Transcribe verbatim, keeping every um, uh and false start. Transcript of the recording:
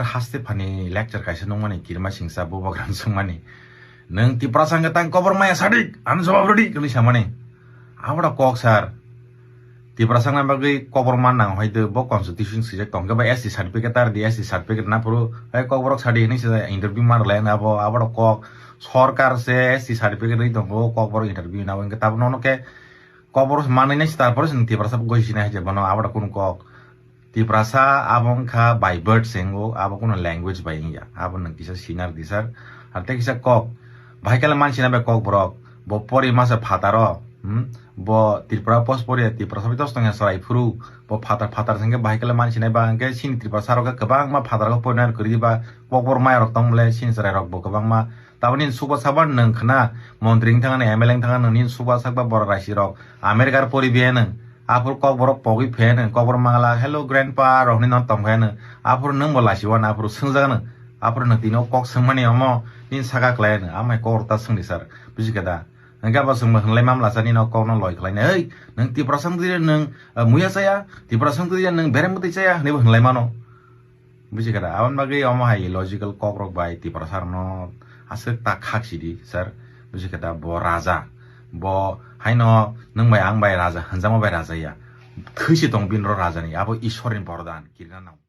haste phani lecture kaisa nungmani kirima singsa bubagra songmani. Nwng Tiprasa hwnkhe tang kobor maya sadik, ano jawab rwdi, kwlwi samani. Aboda kok sir. Tiprasa wngna bagwi kokborok man nang hoi de, bo constitution swijak tong khe ba S T certificate tar di, S T certificate na phuru, hai kokborok sadi hinwi se interview man rwlai na abo, abo rok kok, sorkar se S T certificate rwi tongo, kokborok interview na hoi khe tabuk nono khe kokborok manwi nai se, tarpore se Tiprasa goi sina hai je bono abo rok kunu kok. Tiprasa abo wngkha by birth se wngo, abo kunu language bai wngya, abo nwng kisa sinar di sir, ar tei kisa kok, bahai khe man sina bai kokborok, bo pori masa phataro, hmm? Bo Tripura post poriya, Tiprasa bai tos tongya chwrai phuru, bo phatar phatar se hwnkhe bahai khe man sinai ba hwnkhe chini Tiprasa rok khe kwbangma phatar rok porinai kwrwi ba kokborok maya rok tong bole chini chwrai rok bo kwbangma. Taboni nini sukba sakba nwng khna montri wng thangani, M L A wng thangani, nini sukba sakba borok raisi rok America pori biya nwng, aphuru kokborok pogwi phai nwng, kokborok mangala hello grandpa rok hinwi no tong phai nwng, aphuru nwng bo lasi wana, aphuru swngjak nwng, aphuru nwng tini o kok swngmani omo nini saka kwlai nwng, amai kokborok ta swngdi sir, buji khe da? Hwnkhe abo chwngbo hwnlai mamla sa nini o kokno loi khlainai. Ei, nwng Tiprasa wngwi de nwng, ah, muya chaya, Tiprasa wngwi de nwng berem bwtwi chaya, hwnwibo hwnlai mano. Buji khe da? Aboni bagwi omo hai illogical kokrok bai Tiprasa rokno aswk ta khak sidi, sir. Buji khe da? Bo raja, bo haino nwng bai ang bai raja hwnjakma bai raja ya. Thwi se tong bini ro raja ni, abo Ishwar ni bordan, kirina nang.